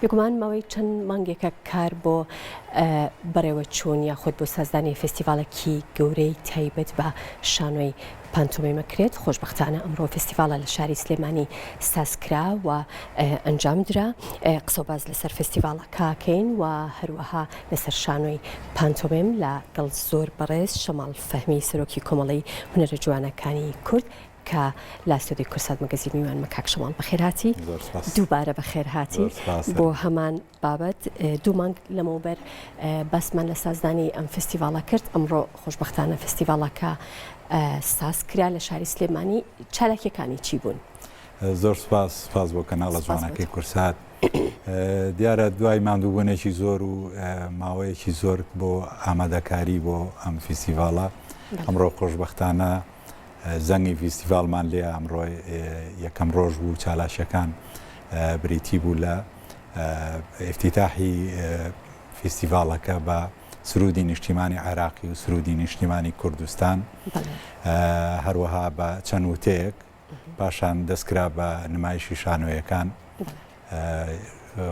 بێگومان ماوەی چەند مانگێکە کار بۆ بەڕێوەچوون یاخود بۆ سازدانی فێستیڤاڵێکی گەورەی تایبەت بە شانۆی پانتۆمیم ئەکرێت، خۆشبەختانە ئەمڕۆ فێستیڤاڵە لە شاری سلێمانی سازکرا و ئەنجامدرا، قسە و باس لەسەر فێستیڤاڵەکە ئەکەین و هەروەها لەسەر شانۆی پانتۆمیم لەگەڵ زۆر بەڕێز شەماڵ فەهمی سەرۆکی کۆمەڵەی هونەرە جوانەکانی کورد کە لە ستۆدیۆی کوردسات مەگەزین میوانمە. کاک شەماڵ بەخێرهاتی، دووبارە بەخێرهاتی بۆ هەمان بابەت. دوو مانگ لەمەوبەر باسمان لە سازدانی ئەم فستیڤاڵە کرد، ئەمڕۆ خۆشبەختانە فستیڤاڵەکە ساز کرا لە شاری سلێمانی، چالاکیەکانی چی بوون؟ زۆر سپاس، سپاس بۆ کەناڵە جوانەکەی کوردسات. دیارە دوای ماندووبوونێکی زۆر و ماوەیەکی زۆر بۆ ئامادەکاری بۆ ئەم فیستیڤاڵە، ئەمڕۆ خۆشبەختانە زەنگی فیستیڤاڵمان لێ ئەمڕۆ یەکەم ڕۆژ بوو، چالاکیەکان بریتی بوو لە ئیفتیتاحی فیستیڤاڵەکە بە سرودی نیشتیمانی عێراقی و سرودی نیشتیمانی کوردستان، هەروەها بە چەند وتەیەک، پاشان دەستکرا بە نمایشی شانۆیەکان.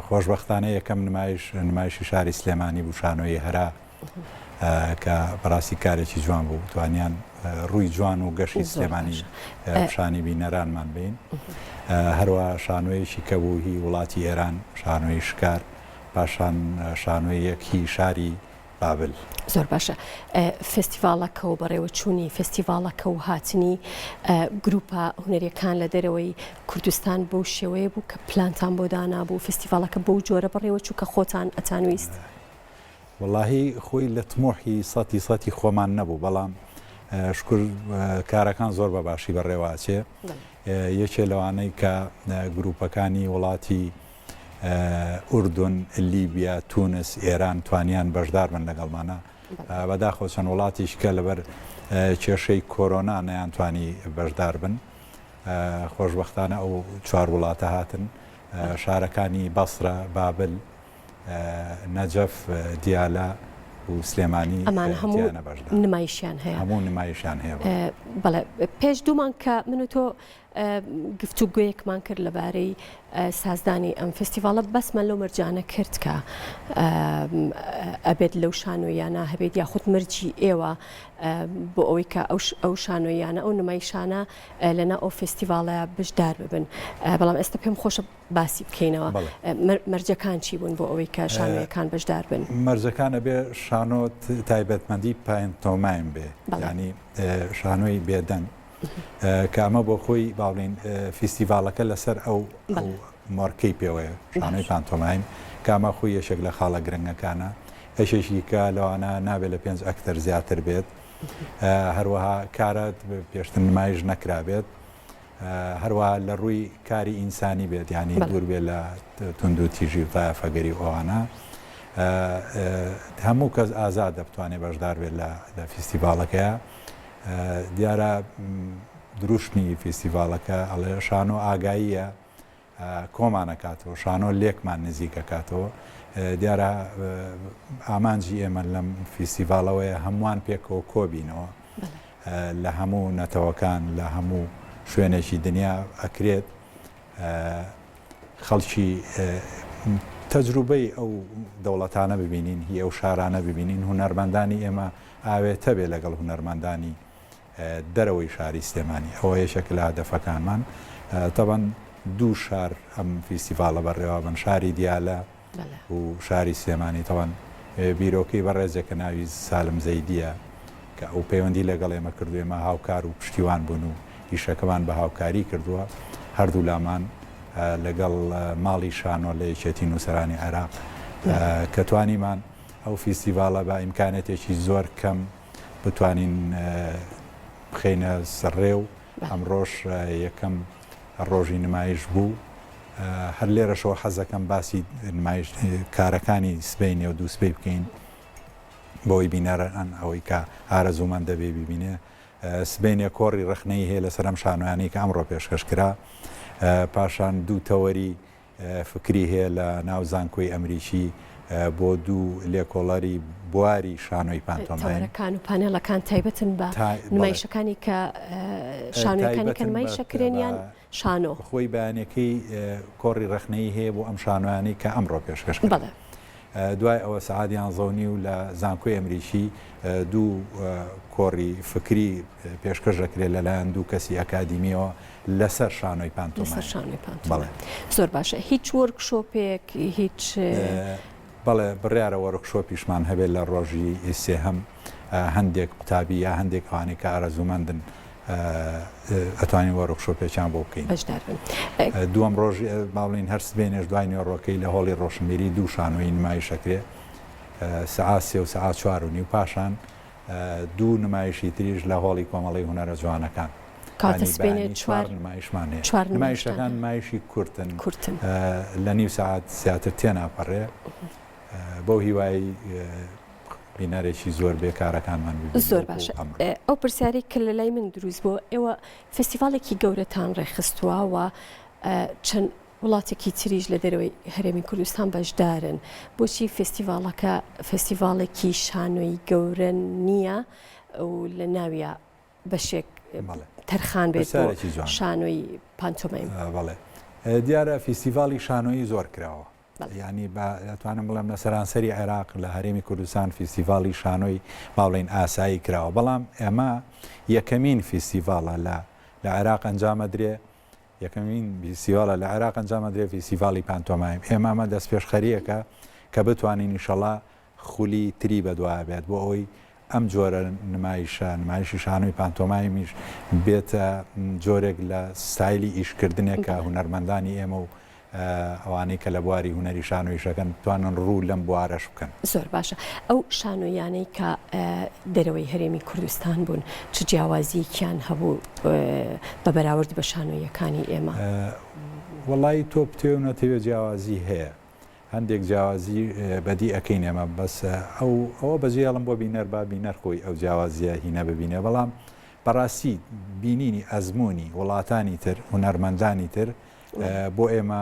خۆشبەختانە یەکەم نمایش نمایشی شاری سلێمانی بوو، شانۆیی هەرا، کە بەڕاستی کارێکی جوان بوو، توانیان ڕووی جوان و گەشی سلێمانی پیشانی بینەرانمان بین. هەروە شانۆیەکی کە بوو هی وڵاتی ئێران، شانۆی شکار، پاشان شانۆی یەک هی شاری بابل. زۆر باشە فێستیڤاڵەکە و بەڕێوەچوونی فێستیڤاڵەکە و هاتنی گروپە هونەریەکان لە دەرەوەی کوردستان بەو شێوەیە بوو کە پلانتان بۆ دانابوو؟ فێستیڤاڵەکە بەو جۆرە بەڕێوەچوو کە خۆتان ئەتانویست؟ وەڵاهی خۆی لە تموحی سەتی سەتی خۆمان نەبوو بەڵام شکر کارەکان زۆر بە باشی بەڕێوە ئەچێ. یەکێ لەوانەی کە گروپەکانی وڵاتی ئوردن، لیبیا، تونس، ئێران توانیان بەشدار بن لەگەڵمانە. بەداخەوە چەند وڵاتیش کە لەبەر کێشەی کۆرۆنا نەیانتوانی بەشدار بن. خۆشبەختانە ئەو چوار وڵاتە هاتن. شارەکانی بەسرە، بابل، نەجەف، دیالە و سلێمانی ئەمانە هەموو نمایشیان هەیە. هەموو نمایشیان هەیە. بەڵێ پێش دوو مانگ کە من و تۆ گفتوگۆیەکمان کرد لەبارەی سازدانی ئەم فستیڤاڵە بەسمان لەو مەرجانە کرد کە ئەبێت لەو شانۆیانە هەبێت یاخود مەرجی ئێوە بۆ ئەوەی کە ئەو شانۆیانە ئەو نمایشانە لەنا ئەو فستیڤاڵە بەشدار ببن بەڵام ئێستا پێم خۆشە باسی بکەینەوە مەرجەکان چی بوون بۆ ئەوەی کە شانۆیەکان بەشدار بن؟ مەرجەکان ئەبێ شانۆ تایبەتمەندی پانتۆمایم بێ ینی شانۆی بێدەنگ کە ئەمە بۆ خۆی با بڵێین فیستیڤاڵەکە لەسەر ئەو مۆرکەی پێوەیە شانۆی پانتۆمایم کە ئەمە خۆی یەکێک لە خاڵە گرنگەکانە یەکێکی کە لەوانە نابێت لە پێنج ئەکتەر زیاتر بێت هەروەها کارە پێشتر نمایش نەکرابێت هەروەها لە ڕووی کاری ئینسانی بێت یانی دوور بێت لە توندوتیژی و تایەفەگەری و ئەوانە هەموو کەس ئازادە بتوانێت بەشدار بێت لە فیستیڤاڵەکەیا. دیارە دروشمی فیستیڤاڵەکە ئەڵێ شانۆ ئاگاییە کۆمان ئەکاتەوە، شانۆ لێکمان نزیک ئەکاتەوە. دیارە ئامانجی ئێمە لەم فیستیڤاڵەوەیە هەمووان پێکەوە کۆبینەوە لە هەموو نەتەوەکان لە هەموو شوێنێکی دنیا ئەکرێت خەڵکی تەجروبەی ئەو دەوڵەتانە ببینین هی ئەو شارانە ببینین هونەرمەندانی ئێمە ئاوێتە بێ لەگەڵ هونەرمەندانی دەرەوەی شاری سلێمانی ئەوە یەکێکە لە هەدەفەکانمان تەبەن دوو شار ئەم فیستیڤاڵە بەڕێوەبن شاری دیالە و شاری سلێمانی تەوان بیرۆکەی بەڕێزێکە ناوی سالم زەیدیە کە ئەو پەیوەندی لەگەڵ ئێمە کردو ئێمە هاوکار و پشتیوان بوون و ئیشەکەمان بە هاوکاری کردووە هەردوو لامان لەگەڵ ماڵی شانۆ لە یەکێتی نووسەرانی عێراق کە توانیمان ئەو فیستیڤاڵە بە ئیمکانێتێکی زۆر کەم بتوانین بخەینە سەر ڕێ و ئەمڕۆش یەکەم ڕۆژی نمایش بوو. هەر لێرەشەوە حەزەکەم باسی نمایش کارەکانی سبەینێ و دووسبەی بکەین بەوەی بینەران ئەوەی کە ئارەزوومەند دەبێ بیبینێ. سبەینێ کۆڕی ڕەخنەیی هەیە لەسەر ئەم شانۆیانەی کە ئەمڕۆ پێشکەش کرا. پاشان دوو تەوەری فکری هەیە لە ناو زانکۆی ئەمریکی بۆ دوو لێکۆڵەری بواری شانۆی پانتۆمایم. تەوەرەکان و پانێڵەکان تایبەتن بە نمایشەکانی کە شانۆیەکانی کە نمایشەکرێن یان؟ شانۆ. خۆی بەیانەکەی کۆڕی ڕەخنەیی هەیە بۆ ئەم شانۆیانەی کە ئەمڕۆ پێشکەش کران. بەڵێ. دوای ئەوە سەعات یانزە و نیو لە زانکۆی ئەمریکی دوو کۆڕی فکری پێشکەش دەکرێت لەلایەن دوو کەسی ئەکادیمیەوە لەسەر شانۆی لەسەر پانتۆمایم. شانۆی پانتۆمایم. بەڵێ. زۆر باشە. هیچ وۆرکشۆپێک هیچ. بەڵێ بڕیارە وۆرکشۆپیشمان هەبێت لە ڕۆژی سێهەم هەندێک قوتابی یا هەندێک ئەوانەی کە ئارەزوومەندن ئەتوانین وۆرکشۆپێکیان بۆ بکەین. بەشدار بن. دووەم ڕۆژ با بڵێین هەر سبەینێش دوای نوێڕۆکەی لە هۆڵی ڕۆشنبیری دوو شانۆیی نمایش ئەکرێ سەعات سێ و سەعات چوار و نیو پاشان دوو نمایشی تریش لە هۆڵی کۆمەڵەی هونەرە جوانەکان. کاتە سبەینێ چوار نمایشمان هەیە. چوار نمایشتان نمایشەکان نمایشی کورتن. کورتن. لە نیو سەعات زیاتر تێناپەڕێ. بەو هیوایەی بینەرێکی زۆر بێ کارەکانمان ببینن زۆر باشە. ئەو پرسیارەی کە لە لای من دروست بووە ئێوە فێستیڤاڵێکی گەورەتان ڕێکخستووە و چەند وڵاتێکی تریش لە دەرەوەی هەرێمی کوردستان بەشدارن بۆچی فێستیڤاڵەکە فێستیڤاڵێکی شانۆی گەورە نییە و لە ناویا بەشێک تەرخان بێت بۆ شانۆی پانتۆمایم؟ بەڵێ دیارە فیستیڤاڵی شانۆیی زۆر کراوە یانی با ئەتوانم بڵێم لە سەرانسەری عێراق لە هەرێمی کوردستان فیستیڤاڵی شانۆی با بڵێین ئاسایی کراوە بەڵام ئێمە یەکەمین فیستیڤاڵە لە لە عێراق ئەنجامەدرێ یەکەمین فیستیڤاڵە لە عێراق ئەنجامەدرێ فیستیڤاڵی پانتۆمایم ئێمە ئەمە دەستپێشخەرییەکە کە بتوانین ئیشەڵا خولی تری بەدوا بێت بۆ ئەوەی ئەم جۆرە نمایشە، نمایشی شانۆی پانتۆمایمیش بێتە جۆرێک لە ستایلی ئیشکردنێک کە هونەرمەندانی ئێمە و ئەوانەی کە لە بواری هونەری شانۆ ئیشەکەن بتوانن ڕوو لەم بوارەش بکەن. زۆر باشە. ئەو شانۆیانەی کە دەرەوەی هەرێمی کوردستان بوون چ جیاوازییەکیان هەبوو بە بەراورد بە شانۆییەکانی ئێمە؟ وەڵایی تۆ بتەوێ و نەتەوێ جیاوازی هەیە. هەندێک جیاوازی بەدی ئەکەین ئێمە بەس ئەو ئەوە بەجێڵم بۆ بینەر با بینەر خۆی ئەو جیاوازیە هینە ببینێ بەڵام بەڕاستی بینینی ئەزمموی وڵاتانی تر هونەرمەندانی تر بۆ ئێمە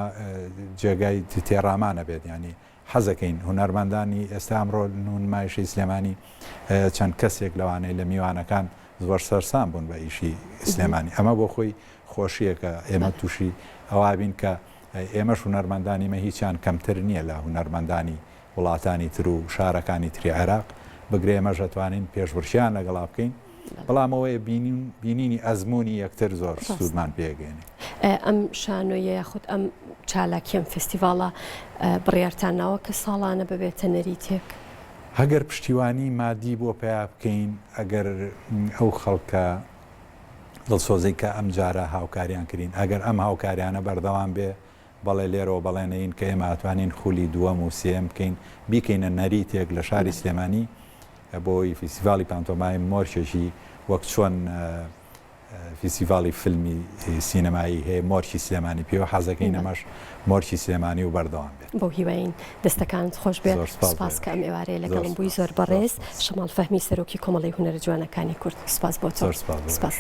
جێگای تێڕامانە بێت ینی حەزەکەین هونەرمەندانی ئێستا ئەمڕۆ نمایشی سلێمانی چەند کەسێک لەوانەیە لە میوانەکان زۆر سەرسام بوون بە ئیشی سلێمانی ئەمە بۆ خۆی خۆشیەکە ئێمە تووشی ئەوابین کە ئێمەش هونەرمەندانی مە هیچیان کەمتر نییە لە هونەرمەندانی وڵاتانی تر و شارەکانی تری عێراق، بگرە ئێمەش ئەتوانین پێشبڕکێیان لەگەڵا بکەین، بەڵام ئەوەیە بینینی ئەزموونی یەکتر زۆر سوودمان پێگەیەنێ. ئەم شانۆیە یاخود ئەم چالاکیە، ئەم فێستیڤاڵە بڕیارتان ناوە کە ساڵانە ببێتە نەریتێک؟ ئەگەر پشتیوانی مادی بۆ پەیا بکەین، ئەگەر ئەو خەڵکە دڵسۆزی کە ئەمجارە هاوکاریان کرین ئەگەر ئەم هاوکاریانە بەردەوام بێ بەڵێ لێرەوە بەڵێنەین کە ئێمە ئەتوانین خولی دووەم و سێیەم بکەین بیکەینە نەریتێک لە شاری سلێمانی بۆی فیستیڤاڵی پانتۆمایم مۆرکێکی وەک چۆن فیستیڤاڵی فیلمی سینەمایی هەیە مۆرکی سلێمانی پێوە حەزەکەین ئەمەش مۆرکی سلێمانی و بەردەوام بێت. بەو هیوایەین دەستەکانت خۆش بێ. سوپاس کە ئەم ئێوارەیە لەگەڵم بووی زۆر بەڕێز شەماڵ فەهمی سەرۆکی کۆمەڵەی هونەرە جوانەکانی کورد سوپاس بۆ تۆ. زۆر سوپاس. سوپاس.